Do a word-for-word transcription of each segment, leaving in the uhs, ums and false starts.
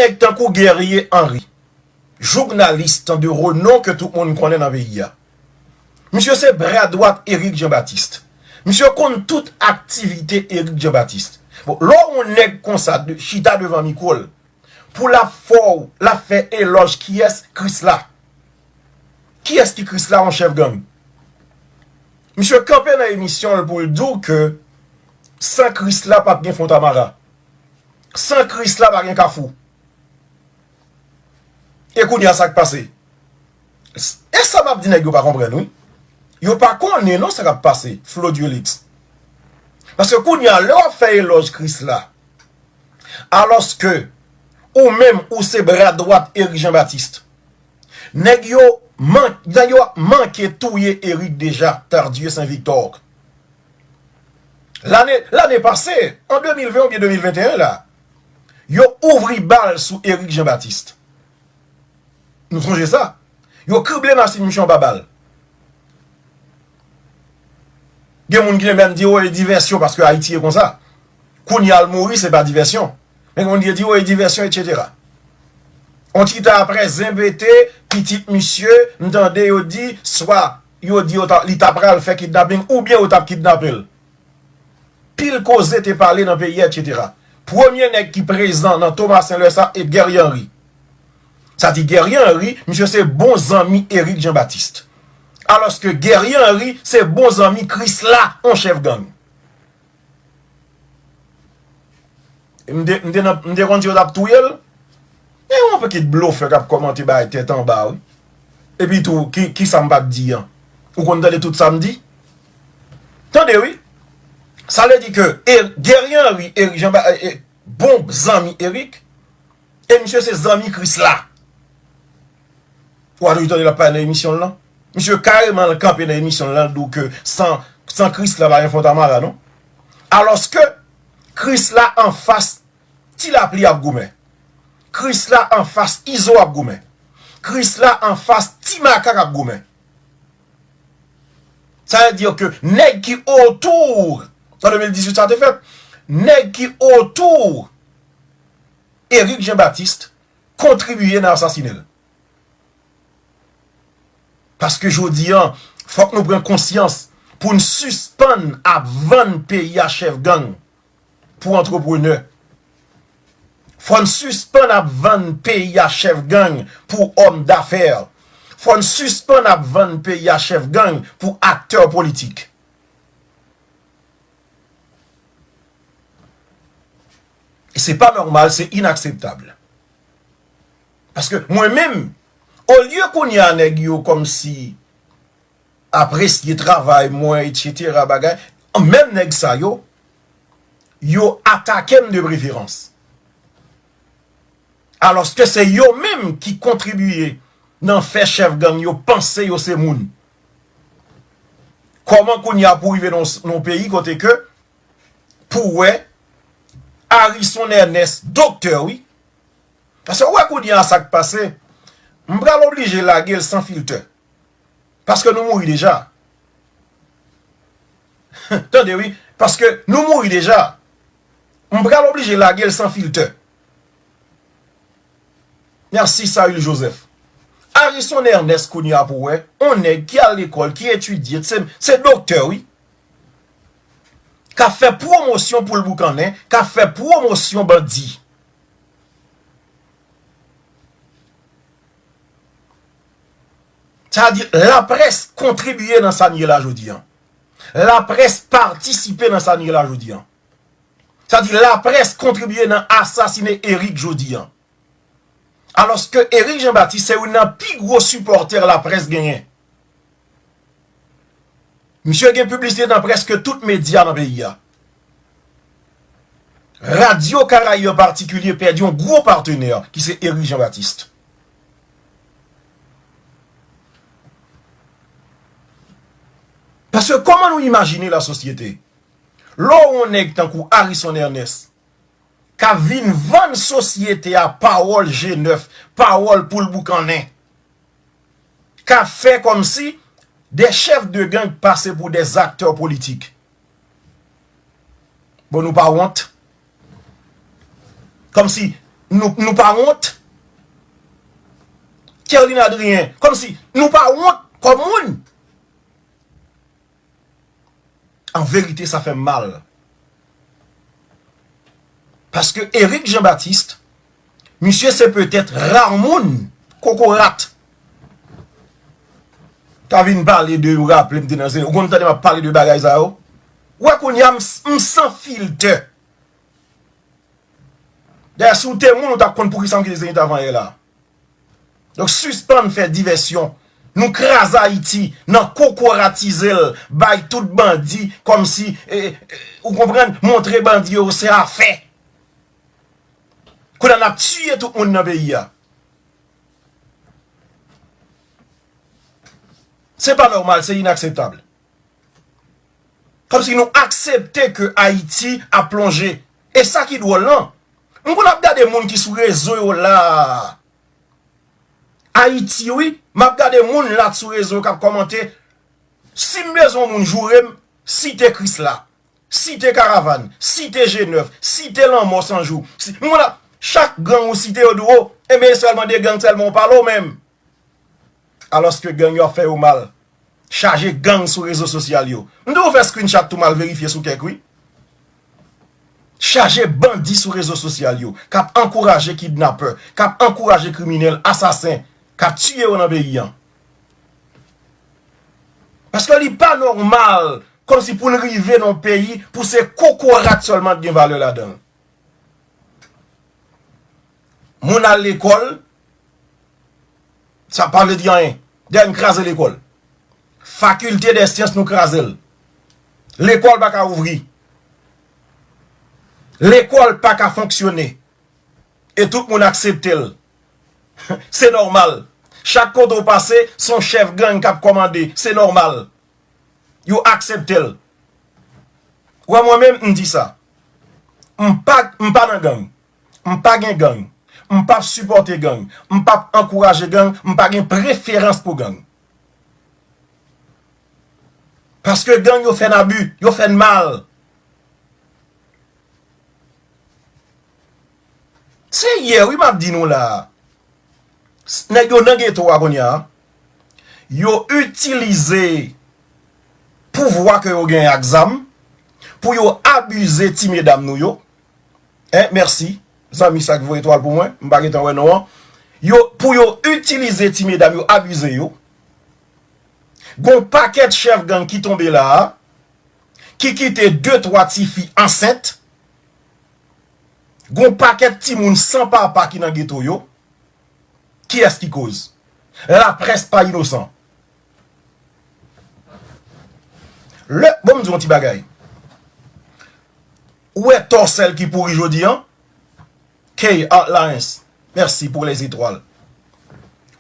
nèg tankou Guerrier Henry, jounalis de renon ke tout moun konnen nan peyi a. Misye se bra dwat Eric Jean Baptiste. Misye konn tout aktivite Eric Jean Baptiste. Bon, lè w wè yon nèg konsa de, chita devan mikwo l, pou l ap fè w, l ap fè elòj kiyès? Krisla. Kiyès ki Krisla, yon chèf gang? Misye kanpe nan emisyon l pou l di w ke san Krisla p ap gen Fontamara. San Krisla pa gen Kafou. E kounye a sa k pase? E sa m ap di nèg yo pa konprann wi. Yo pa konnen non sa k ap pase, Flo Diolix. Paske kounye a lè w ap fè elòj Krisla, alòske ou menm ou se bra dwat Eric Jean Baptiste, nèg yo man-, nèg yo manke touye Eric deja, Tardieu Saint Victor. Lane, lane pase, an de mil ven oubyen de mil venteyen la, yo ouvri bal sou Eric Jean Baptiste. Nou sonje sa. Yo krible masin misye anba bal. Gen moun ki te menm di, "O, e divèsyon paske Ayiti e konsa." Kounye a l mouri, se pa divèsyon. Men gen moun ki te di, "O, e divèsyon, etsetera." On ti tan apre, zen pete, pitit misye, m tande yo di, swa yo di yo ta, li ta pral fè kidnaping, oubyen yo t ap kidnape l. Pil koze te pale nan peyi a, etsetera. Premye nèg ki prezan nan Tomasen lè sa, e Guerrier Henry. Sa di Guerrier Henry, misye se bon zanmi Eric Jean Baptiste. Alòske Guerrier Henry se bon zanmi Krisla, yon chèf gang. E m te, m te nan, m te konn di yo t ap touye l. Gen yon pakèt blofè k ap kòmante bay tèt anba, wi. Epi tou, ki, ki sa m pa t di an? Ou konn tande tout sa m di? Tande, wi. Sa vle di ke e, Guerrier Henry, Eric Jean Ba-, e, e, bon zanmi Eric, e misye se zanmi Krisla. Ou a toujou tande l ap pale nan emisyon l lan. Misye kareman l kanpe nan emisyon l lan, l di w ke san, san Krisla pa gen Fontamara, non. Alòske Krisla anfas Ti Lapli ap goumen. Krisla anfas Izo ap goumen. Krisla anfas Ti Makak ap goumen. Sa vle di ke nèg ki otou, an de mil dizuit sa te fèt, nèg ki otou Eric Jean Baptiste kontribiye nan asasinen l. Paske jodi an, fòk nou pran konsyans pou n sispann ap vann peyi a chèf gang pou antreprenè. Fò n sispann ap vann peyi a chèf gang pou òm dafè. Fò n sispann ap vann peyi a chèf gang pou aktè politik. E se pa nòmal, se inakseptab. Paske mwen menm, olye kounye a nèg yo kòmsi apresye travay mwen, etsetera, bagay, menm nèg sa yo, yo atake m de preferans. Alòske se yo menm ki kontribiye nan fè chèf gang yo panse yo se moun. Kòman kounye a pou rive nan, nan yon peyi kote ke pou wè Arison Ernest, doktè, wi. Paske ou wè kounye a sa k pase, m pral oblije lage l san filtè. Paske nou mouri deja. Tande, wi. Paske nou mouri deja. M pral oblije lage l san filtè. Mèsi, Saül Joseph. Arison Ernest, kounye a pou wè, on nèg ki al lekòl, ki etidye, se, se doktè, wi. K ap fè pwomosyon pou l boukannen, k ap fè pwomosyon bandi. Sa di, laprès kontribiye nan sa n ye la jodi an. Laprès patisipe nan sa n ye la jodi an. Sa di, laprès kontribiye nan asasinen Eric jodi an. Alòske Eric Jean Baptiste se youn nan pi gwo sipòtè laprès genyen. Misye gen piblisite nan prèske tout medya nan peyi a. Radyo Karayib an patikilye pèdi yon gwo patnè ki se Eric Jean Baptiste. Paske kòman nou imajine lasosyete? Lè w wè yon nèg tankou Arison Ernest k ap vin vann sosyete a pawòl G nèf, pawòl pou l boukannen, k ap fè kòmsi de chèf de gang pase pou de aktè politik. Bon, nou pa wont? Kòmsi Nou, nou pa wont? Kerline Adrien, kòmsi nou pa wont kòm moun? An verite, sa fè m mal. Paske Eric Jean Baptiste, misye se petèt ra moun, kokorat, ka vin pale de yo, raple m te nan Zenith. Ou konn tande m ap pale de bagay sa yo? Ou wè kounye a m, m san filtè. Dayè, si w te moun, ou t ap konn poukisa m kite Zenith avan yè la. Donk, sispann fè divèsyon. Nou kraze Ayiti nan kokoratize l, bay tout bandi kòmsi, e, e, ou konprann, montre bandi yo se afè. Kounye a n ap tiye tout moun nan peyi a. Se pa nòmal, se inakseptab. Kòmsi nou aksepte ke Ayiti ap plonje. E sa ki dwòl lan, m konn ap gade moun ki sou rezo yo la. Ayiti, wi, m ap gade moun la sou rezo yo k ap kòmante. Si m bezwen yon moun joure m, site Krisla, site Karavàn, site G nèf, site Lanmò San Jou. Si, m konn ap, chak gang ou site yo di w, o, enben, e sèlman de gang sèlman ou pale w menm. Alòske gang yo ap fè yo mal. Chaje gang sou rezo sosyal yo. M te fè screenshot tou, m al verifye sou kèk, wi. Chaje bandi sou rezo sosyal yo, k ap ankouraje kidnapè, k ap ankouraje kriminèl, asasen, k ap tiye yo nan peyi an. Paske li pa nòmal, kòmsi pou n rive nan yon peyi, pou se kokorat sèlman k gen valè ladan l. Moun al lekòl, sa pa vle di anyen. Dayè, n kraze lekòl. Faculté des sciences, nou kraze l. Lekòl pa ka ouvri. Lekòl pa ka fonksyone. E tout moun aksepte l. Se nòmal. Chak kote w pase, se yon chèf gang k ap kòmande. Se nòmal. Yo aksepte l. Wè, mwen menm, m di sa. M pa, m pa nan gang. M pa gen gang. M p ap sipòte gang. M p ap ankouraje gang. M pa gen preferans pou gang. Paske gang yo fè n abi, yo fè n mal. Se yè, wi, m ap di nou la. S-, nèg yo nan geto a kounye a. Yo itilize pouvwa ke yo genyen ak zam pou yo abize ti medam nou yo. En, mèsi, zanmi sa k voye etwal pou mwen, m pa gentan wè non an. Yo, pou yo itilize ti medam yo, abize yo. Gon pakèt chèf gang ki tonbe la a, ki kite de, twa tifi ansent. Gon pakèt timoun san papa ki nan geto yo. Kiyès ki koz? Laprès pa inosan. Lè, bon, m di yon ti bagay. Ou wè Tòsèl ki pouri jodi an? K Alliance, mèsi pou les étoiles.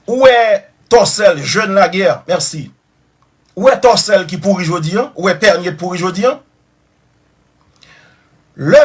Ou wè Tòsèl, Jeune Laguerre, mèsi. Ou wè Tòsèl ki pouri jodi an? Ou wè Pènye pouri jodi an? Lè